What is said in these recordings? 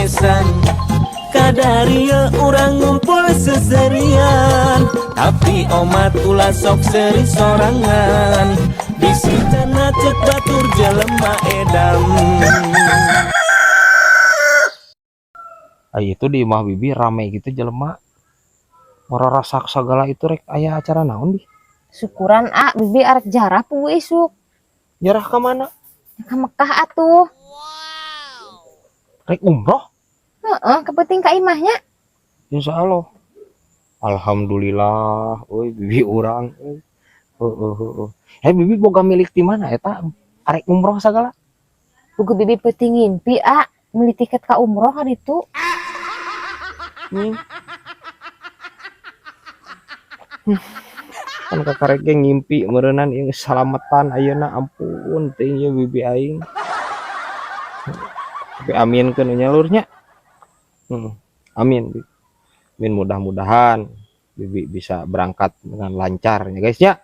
Kamonesan. Kadarieu urang ngumpul seserian, tapi omat ulah sok seri sorangan. Bisi cenah cek batur jelema edam. Ah, itu di imah bibi rame gitu jelema. Rasak segala itu rek aya acara naon di? Syukuran, ah, bibi arek jarah puguh isuk. Jarah ka mana? Ka Mekah atuh. Rek umroh? Heeh, kepenting ka imahnya. Insya Allah. Alhamdulillah, euy bibi urang euy. Heeh heeh. Eh, bibi boga milik di mana eta? Arek umroh segala? Puguh bibi peuting ngimpi, ah, meuli tiket ka umroh kan itu. Kan kakarek ge ngimpi meureunan ieu salametan ayeuna, ampun teuing ieu bibi aing. Tapi aminkeun nya lur nya. Amin. Amin, mudah-mudahan bibi bisa berangkat dengan lancar ya guys ya.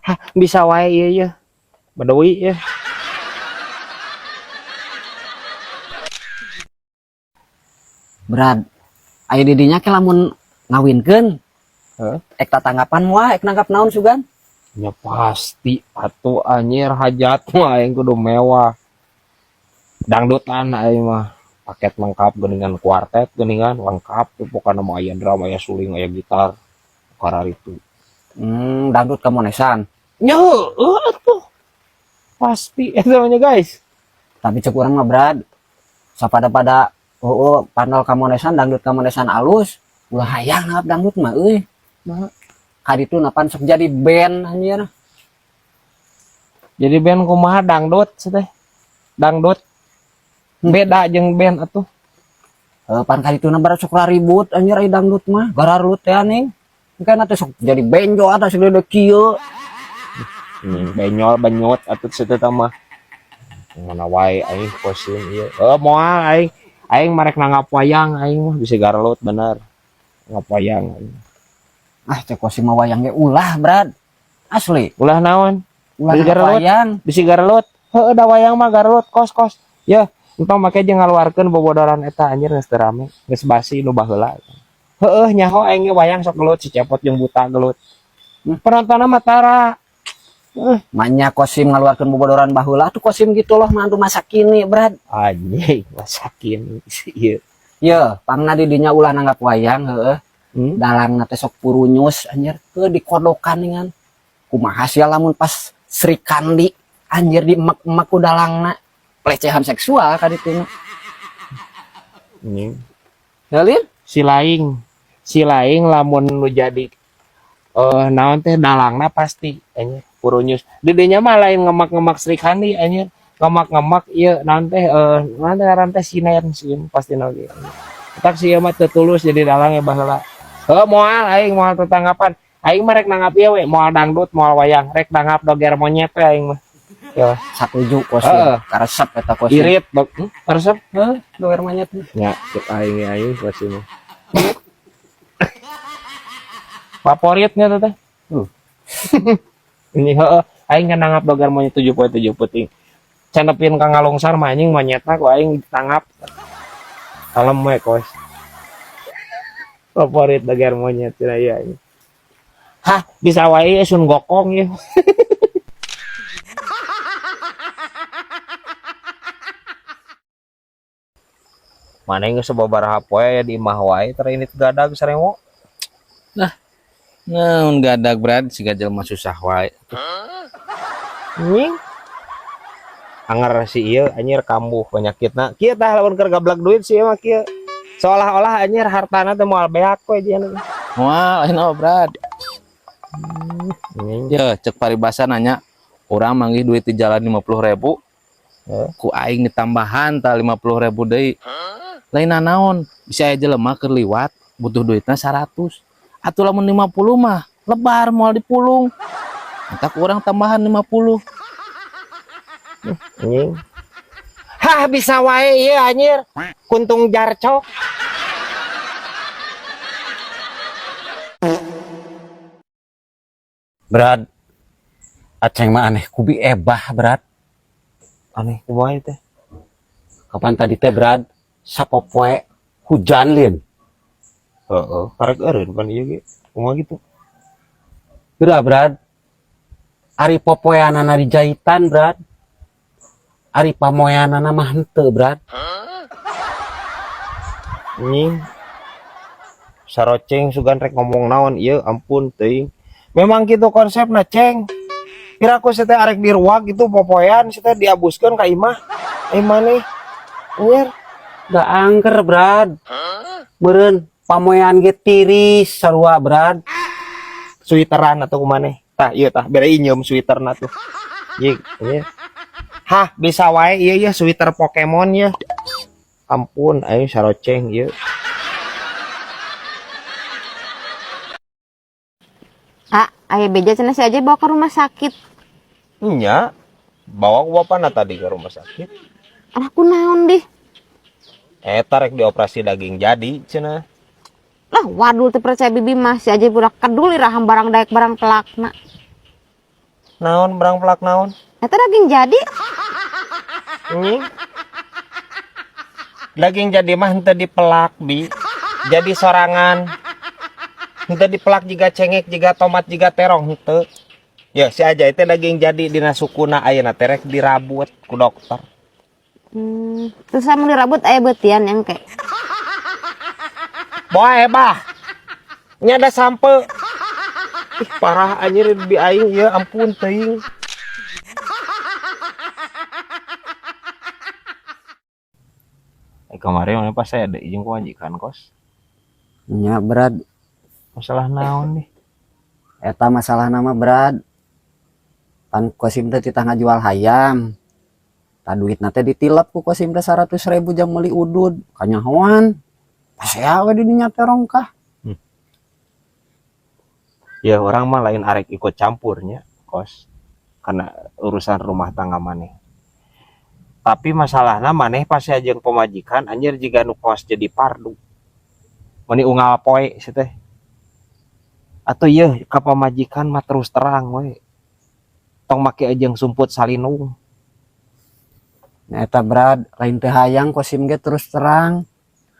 Hah, bisa wae ieu ya. Badawi ya. Brad, aya di dinya ke lamun ngawinkeun. Heuh? Ek tatanggapan moal, ek nanggap naon sugan? Ya pasti atuh anjir, hajat mah aing kudu mewah. Dangdutan aing mah paket lengkap geuningan, kuartet geuningan lengkap tuh pokokna mah, aya drum, aya suling, aya gitar. Karar itu. Dangdut kamonesan. Ya heueuh atuh. Pasti eta mah nya guys. Tapi cek urang mah, Brad, sapada-pada oh, panel kamonesan, dangdut kamonesan alus, ulah hayang nanggap dangdut mah euy. Nah. Kaditu napan sok jadi band anjir. Jadi band kumaha dangdut sih teh? Dangdut beda jeung band atuh. Heuh, pan kaditu na baru sok ribut anjir ai dangdut mah, gararut teh anjing. Engke teh sok jadi benjo atau segede kieu. Benyol benyot atuh situ teh mah. Mana wae aing pusing ieu. Oh, moal aing. Aing marek nanggap wayang aing mah bisa garlut bener. Nanggap wayang aing. Ah, cek kosim mah wayang ge ulah, Brad. Asli. Ulah naon? Ulah Bisi nanggap garlut. wayang. Bisi garlut. Heueuh, da wayang mah garlut kos-kos. Ya, entong make jeung ngaluarkeun bobodoran eta anjir, geus teu rame, geus basi nu baheula. Heueuh, nyaho aing ge wayang sok gelut, si Cepot jeung buta gelut. Penontonnya mah tara. Manya kosim ngaluarkeun bobodoran baheula tuh kosim gitu loh, mantu masa kini, Brad. Anjing, masa kini ieu. Ye, pangna di dinya ulah nanggap wayang heueuh. Dalangna teh sok purunyus anjir, heuh dikodokan dengan kumaha sia lamun pas Sri Kandi anjir di emak-emak ku dalangna, pelecehan seksual ka ditu mah. Anjing. Ya, Lin? Si laing, si laing lamun nu jadi naon teh dalangna pasti anjir purunyus. Di dinya mah lain ngemak-ngemak Sri Kandi anjir, ngemak-ngemak ieu naon teh naon teh ngaran teh sinen sieun pasti oge. Tak si ieu mah teu tulus jadi dalang ya baheula. Heuh, moal aing moal tetanggapan. Aing mah rek nanggap ieu we, moal dangdut, moal wayang, rek nanggap doger monyet we aing mah. Ya, Satuju kosim. Heeh. Karesep eta kosim. Irit dog, karesep? Heuh, doger monyet. Ya, cek aing ge aing pasti mah. Favoritnya tuh teh. Ini heeh, aing kan nanggap doger monyet 7 poe 7 peuting. Canepin ka ngalungsar mah anjing monyetna ku aing ditangap. Kalem we kos. Favorit doger monyet cenah ieu anjing. Hah, bisa wae Sun Gokong ieu. Mana geus sababaraha poe aya di imah wae tara ini gadag sarewo. Nah, naon gadag, Brad, siga jelema susah wae. Anjing. Anger si ieu anjir kambuh penyakitna. Kieu tah lamun keur gablak duit si ieu mah kieu. Seolah-olah anjir hartana teh moal beak we jeung. Moal lain mah, Brad. Anjing. Ya, cek paribasa nanya, urang manggih duit di jalan 50.000. Heh? Ku aing ditambahan tah 50.000 deui. Lain naon, bisa aya jelema keur liwat butuh duitna 100. Atuh lamun 50 mah lebar moal dipulung. Entah ku urang tambahan 50. Anjing. Hah, bisa wae ieu anjir. Kuntung jarcok. Brad, aceng mah aneh kubi ebah, Brad. Aneh kumaha teh? Kapan tadi teh, Brad? Sapopoe hujan lin. Heeh, karek eureun pan ieu ge. Kumaha gitu? Geura, Brad. Ari popoeanana di jahitan, Brad. Ari pamoeanana mah henteu, Brad. Nying. Saroceng sugan rek ngomong naon ieu, ampun teuing. Memang gitu konsepna, Ceng. Piraku sia teh arek diruak gitu popoean sia teh diabuskeun ka imah. Imah nih. Anjir. Da angker, Brad. Meureun pamoean ge tiris sarua, Brad. Sweateran atau kumaneh. Tah ieu tah bere inyeum sweaterna tuh. Ieu, ieu. Hah, bisa wae ieu ya sweater Pokemon ya. Ampun, ayo saroceng ieu. Ah, aya beja cenah si Ajay bawa ke rumah sakit. Nya, bawa ku bapana tadi ke rumah sakit. Alah kunaon dih? Eta rek dioperasi daging jadi cenah. Lah wadul teu percaya bibi mah si Ajay budak kedul iraham barang daek barang pelakna. Naon barang pelak naon? Eta daging jadi. Nying. Daging jadi mah henteu dipelak bi. Jadi sorangan. Henteu dipelak jiga cengek, jiga tomat, jiga terong henteu. Ya si Ajay teh daging jadi dina sukuna ayeuna teh rek dirabut ku dokter. Terus lamun dirabut aya beutian yang ke. Boe bah. Nya ada sampe. Ih parah anjir bi aing ya ampun teuing. Kemarin mana pas saya ada izin ku majikan kos. Nya, Brad. Masalah naon nih? Eta masalah nama, Brad. Pan Kosim teh titah ngajual hayam. Tah duitna teh ditilep ku Kosim teh 100.000 jam meuli udud. Kanyahoan. Pasea we di dinya teh rongkah. Ya orang mah lain arek ikut campurnya, kos. Karena urusan rumah tangga maneh. Tapi masalahna maneh pasti jeung pemajikan anjir jiga nu kos jadi pardu. Meni unggal poe si teh. Atau yeuh ka pamajikan mah terus terang we. Tong make jeung sumput salinung. Nah, eta Brad, lain teh hayang Kosim ge terus terang.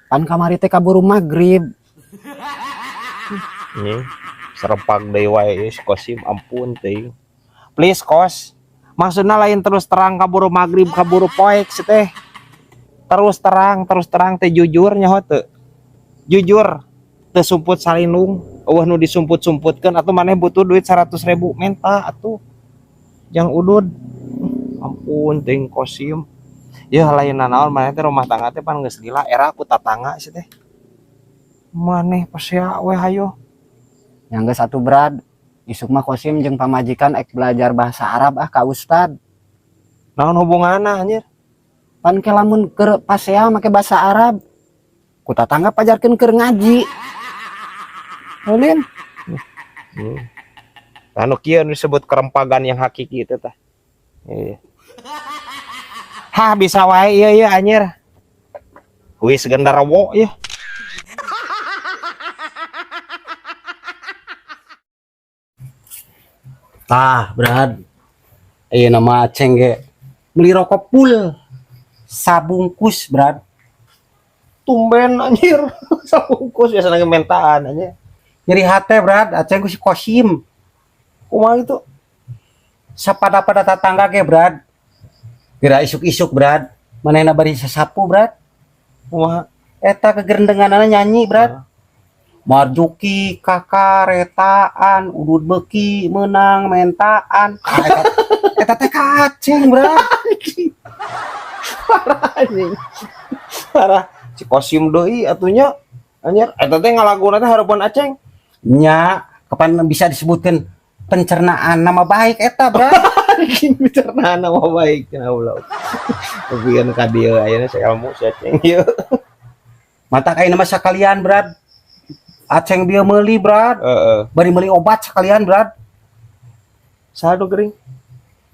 Pan kamari teh kaburu magrib. Nih, serempak deui wae si Kosim ampun teuing. Please kos. Maksudna lain terus terang kaburu magrib kaburu poek si teh. Terus terang teh jujur nyaho teu. Jujur teu sumput salinung. Eueuh nu disumput-sumputkeun atuh maneh butuh duit 100.000 menta atuh. Jang udud. Ampun teuing Kosim. Yeuh lain nanaon maneh teh rumah tangga teh pan geus lila era ku tatangga si teh. Maneh pasea we hayo. Yang geus atuh Brad, isuk mah Kosim jeung pamajikan ek belajar bahasa Arab ah ka ustad. Naon hubunganna anjir? Pan ke lamun keur pasea make bahasa Arab. Ku tatangga pajarkeun keur ngaji. Ulin. Anu kieu nu disebut kerempagan yang hakiki itu tah. Iya. Hah bisa wae ieu ieu anjir. Wis genderuwo ieu. Tah, Brad. Ieu nama Aceng ge meuli rokok pul sabungkus, Brad. Tumben anjir. Sabungkus biasa lagi mentaan anjir. Nyeri hate, Brad. Aceng ku si Kosim. Kumaha itu? Sapada-pada tatangga ge, Brad. Geura isuk-isuk, Brad. Manehna bari sasapu, Brad. Kumaha? Eta kegerendenganana nyanyi, Brad. Heeh. Marjuki kakaretaan udud beki menang mentaan. Ah, eta teh ka Aceng, Brad. Parah anjing. Parah. Si Kosim deui atunya. Anjir, eta teh ngalaguna teh hareupeun Aceng. Nya, kapan bisa disebutkan pencernaan nama baik eta, Brad? Anjing pencernaan nama baik cenah ulah. Nepikeun ka dieu ayeuna saelmu si Aceng ieu. Mata kaina mah sakalian, Brad. Aceng bieu meuli, Brad. Heeh. Bari meuli obat sekalian, Brad. Saha nu gering?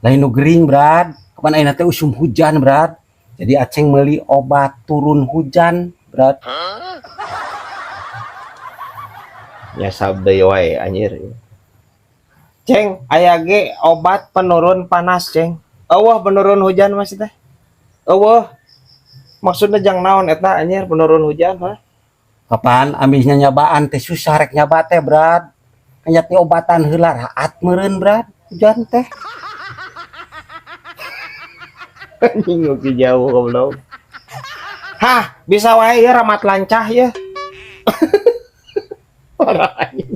Lain nu gering, Brad. Kapan ayeuna teh usum hujan, Brad. Jadi Aceng meuli obat turun hujan, Brad. Nya sabda wae anjir. Ceng, aya ge obat penurun panas, Ceng. Eueuh penurun hujan masih teh. Eueuh. Maksudnya jang naon eta anjir penurun hujan, ha? Kapan ambisnya nyabaan teh susah rek nyaba teh, Brad. Hanya ti obatan heula raat meureun, Brad. Hujan teh. Anjing oke jauh goblok. Hah, bisa wae ya ramat lancah ya. Parah anjing.